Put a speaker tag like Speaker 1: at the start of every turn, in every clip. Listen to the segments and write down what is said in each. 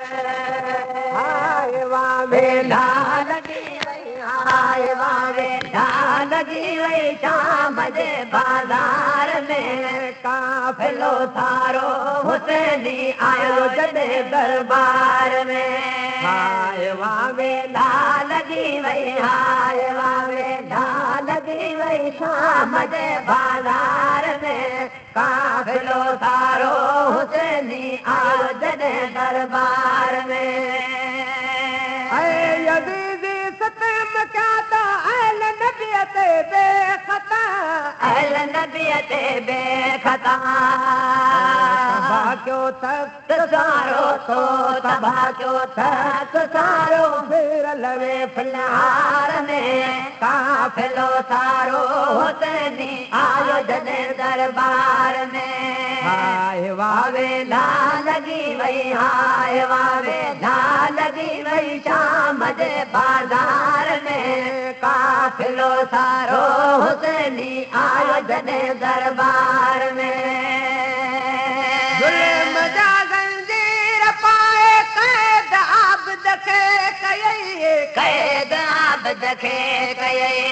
Speaker 1: हाय वावेला लॻी वई, हाय वावेला लॻी वई शाम जे बाज़ार में। काफ़िलो सारो हुसैनी आयो जॾहिं दरबार में। हाय वावेला लॻी वई, हाय वावेला लॻी वई शाम जे बाज़ार में। काफ़िलो सारो हुसैनी आयो जॾहिं दरबार में।
Speaker 2: ऐ यज़ीदी सतम क्या त अहल नबीअ ते बेख़ता,
Speaker 1: अहल नबीअ ते बेख़ता।
Speaker 2: तबाह कयो तख़्त
Speaker 1: सारो थो, तबाह कयो तख़्त सारो।
Speaker 2: फिर लवे
Speaker 1: फिलहार में काफ़िलो सारो हुसैनी आयो जॾहिं दरबार में।
Speaker 2: हाय
Speaker 1: वावेला लॻी वई, हाय वावेला लॻी वई शाम जे बाज़ार में। काफ़िलो सारो हुसैनी आयो जॾहिं दरबार में।
Speaker 2: ज़ुल्म जा ज़ंजीर पाए क़ैद आब्द खे कयई,
Speaker 1: क़ैद आब्द खे कयई।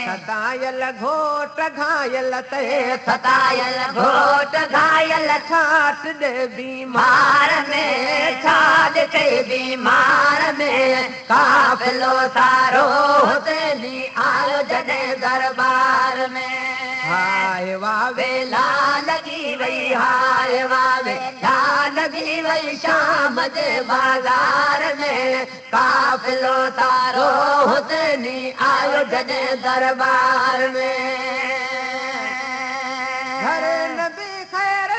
Speaker 2: सतायल घोट घायल ते,
Speaker 1: सतायल घोट घायल।
Speaker 2: छाट दे बीमार
Speaker 1: मार में, छा ॾिठे बीमार में। काफ़िलो सारो हुसैनी आयो जॾहिं दरबार में।
Speaker 2: हाय
Speaker 1: वावेला लॻी वई, हाय वावेला लॻी वई शाम जे बाज़ार में। काफ़िलो सारो हुसैनी आयो जॾहिं दरबार में।
Speaker 2: घर नबी ख़ैर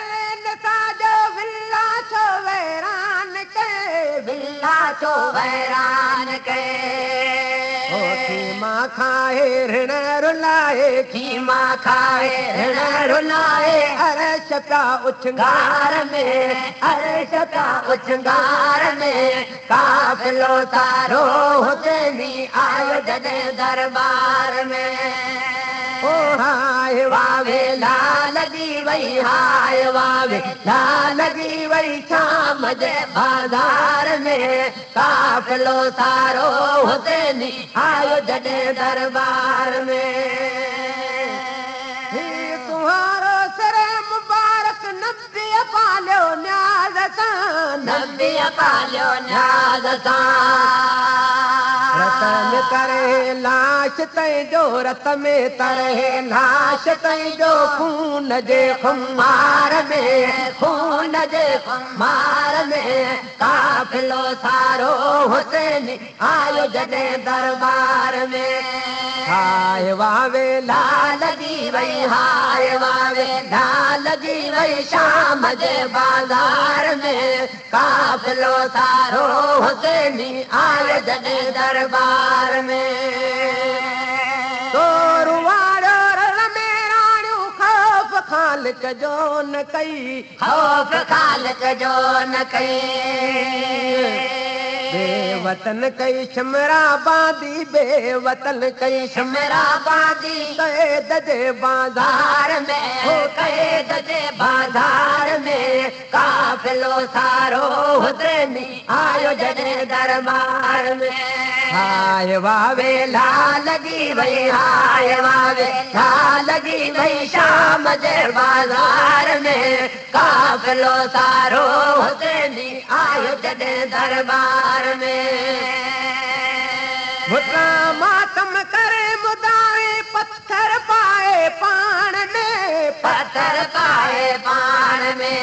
Speaker 2: निसा जो विला छो वैरान कए,
Speaker 1: विला छो वैरान कए।
Speaker 2: ओ खीमा खाए ऋण रुलाए,
Speaker 1: खीमा खाए ऋण रुलाए।
Speaker 2: अरश पिया उछंगार
Speaker 1: गार में, अरश पिया उछंगार में। काफ़िलो सारो हुसैनी आयो जॾहिं दरबार में।
Speaker 2: ओ हाय
Speaker 1: वावेला लॻी वई, हाय वावेला लॻी वई शाम जे बाज़ार में। काफ़िलो सारो हुसैनी आयो जॾहिं दरबार में।
Speaker 2: ही तुम्हारो सर मुबारक नबी पालियो न्याज़ सां,
Speaker 1: नबी पालियो न्याज़ सां।
Speaker 2: रत में करे लाश तंहिंजो, रत में तरे लाश तंहिंजो खून जे
Speaker 1: खुमार में, खून जे खुमार में। काफ़िलो सारो हुसैनी आयो जॾहिं दरबार में।
Speaker 2: हाय वावेला
Speaker 1: लॻी वई, हाय वावेला लॻी वई शाम जे बाज़ार में। काफ़िलो सारो हुसैनी आयो जॾहिं दरबार में।
Speaker 2: तोर वारो रण में राणियूं ख़ौफ़ ख़ालिक जो न कई,
Speaker 1: ख़ौफ़ ख़ालिक जो न कई।
Speaker 2: बेवतन कई शमरा बांदी, बेवतन कई
Speaker 1: शमरा बांदी।
Speaker 2: क़ैद जे बाज़ार
Speaker 1: में, क़ैद जे बाज़ार में। काफ़िलो सारो हुसैनी आयो जॾहिं दरबार में।
Speaker 2: हाय
Speaker 1: वावेला लॻी वई, हाय वावेला लॻी वई शाम जे बाज़ार में। काफ़िलो सारो हुसैनी आयो जॾहिं दरबार में।
Speaker 2: मुद्रा मातम करे मुदाए पत्थर पाए पाण में,
Speaker 1: पत्थर पाए पाण में।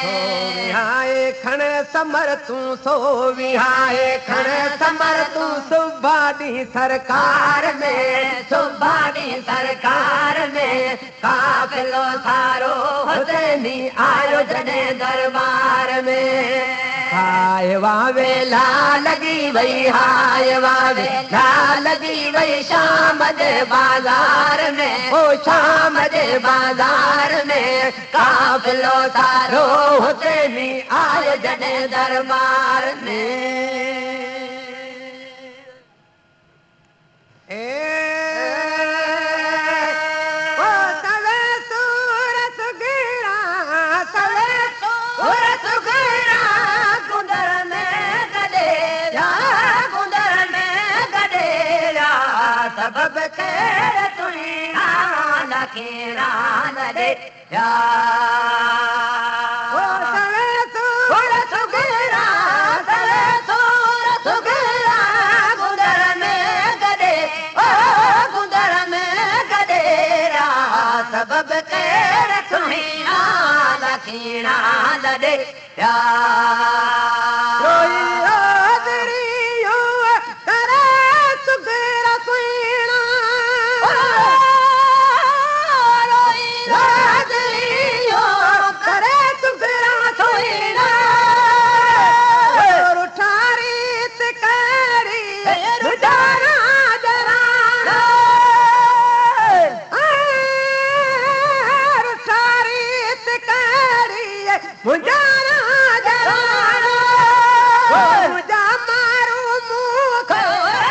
Speaker 2: सो विहाए खण समर तूं, सो विहाए खण समर तूं सुबह ॾींहुं सरकार
Speaker 1: में, सुबह ॾींहुं सरकार में। काफ़िलो सारो हुसैनी आयो जॾहिं दरबार में।
Speaker 2: हाय
Speaker 1: वावेला लॻी वई, हाय वावेला लॻी वई शाम जे बाज़ार में, ओ शाम जे बाज़ार में। काफ़िलो सारो हुसैनी आयो जॾहिं दरबार में।
Speaker 2: ए ओ सवे सूर सुगरा, सवे सूर सुगरा।
Speaker 1: सबब केर सुहिणा लखीणा लॾे विया। सबब केर सुहिणा लखीणा लॾे विया।
Speaker 2: रोई रोज़रियो करे सुघरा सुहिणा,
Speaker 1: रोई रोज़रियो करे सुघरा सुहिणा,
Speaker 2: रुठारी ते करी रुठारा जराना, मुंहिंजा जराना, मुंहिंजा मारू मूंखे,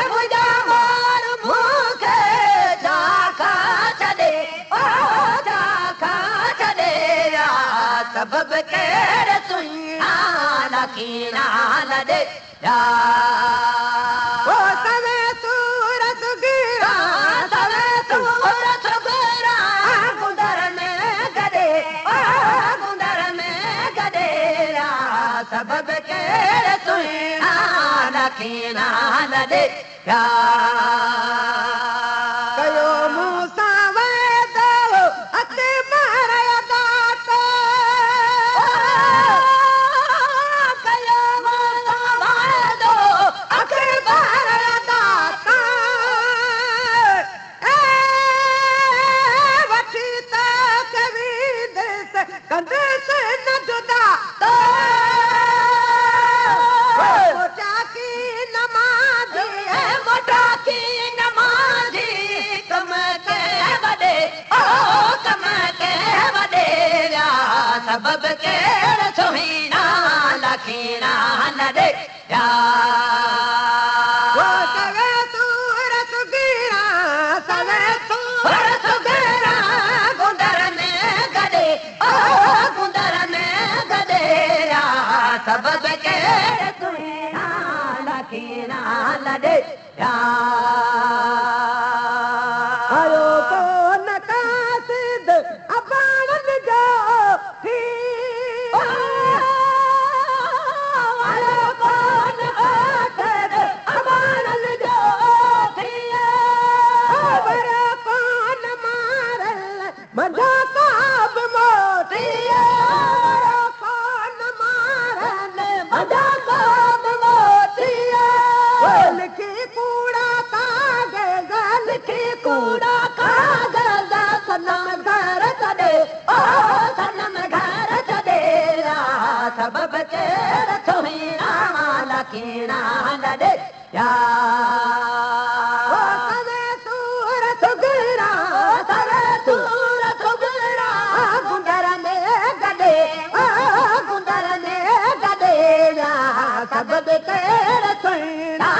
Speaker 1: मुंहिंजा मारू मूंखे छा छॾे, ओ छा छॾे विया। सबब केर सुहिणा लखीणा लॾे विया।
Speaker 2: ओ सवे सूर सुघरा,
Speaker 1: सवे सूर सुघरा गुंदर में गॾे, ओ गुंदर में गॾे विया। सबब केर सुहिणा लखीणा लॾे विया।
Speaker 2: कयो मूंसां वाइदो अकबर दाता,
Speaker 1: कयो मूंसां वाइदो
Speaker 2: अकबर दाता, ए वठी त कवींदुसि कंदुसि न जुदा, मोटा की नमाज़ी,
Speaker 1: मोटा की नमाज़ी कम के वॾे, ओ कम के वॾे विया। सबब केर सुहिणा लखीणा लॾे विया।
Speaker 2: सवे सूर सुघरा, सवे
Speaker 1: सूर सुघरा गुंदर में गॾे, ओ गुंदर में गॾे विया। सबब केर सुहिणा लखीणा लॾे विया।
Speaker 2: आयो कोन कासिद अबाणनि जो थी,
Speaker 1: आयो कोन कासिद अबाणनि जो थी,
Speaker 2: वर कोन मारल मंझा काब मोटी, वर कोन मारल
Speaker 1: मंझा काब मोटी,
Speaker 2: लिखी कूड़ा कागज़,
Speaker 1: लिखी कूड़ा कागज़ सनम घर छॾे, ओ सनम घर छॾे विया। सबब केर सुहिणा लखीणा लॾे विया।
Speaker 2: सवे सूर सुघरा,
Speaker 1: सवे सूर सुघरा गुंदर में गॾे, ओ गुंदर में गॾे विया। सबब केर सुहिणा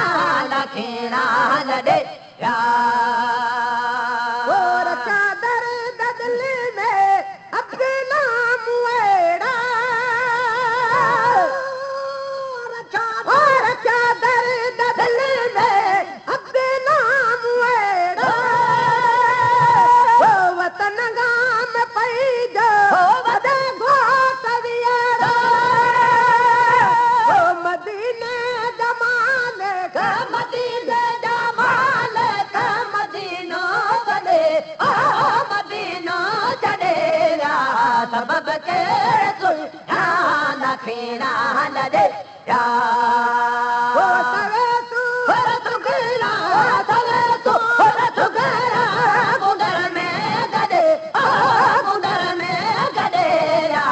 Speaker 1: लखीणा लॾे विया।
Speaker 2: चादर दिल में अब्दुल्ला मुएड़ा, और चादर दिल में अब्दुल्ला मुएड़ा, वतन गाम पई जो वॾे घोट वियड़ा, मदीने जमाने
Speaker 1: का मदीने जमाने का मदीनो वॾे, ओ मदीनो छॾे विया। सबब केर सुहिणा लखीणा लॾे विया।
Speaker 2: सवे सूर
Speaker 1: सुघरा, सवे सूर सुघरा गुंदर में गॾे, ओ गुंदर में गॾे विया।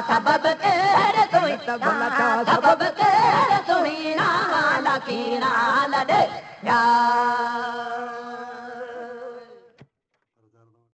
Speaker 1: सबब केर सुहिणा, सबब केर सुहिणा लखीणा लॾे विया।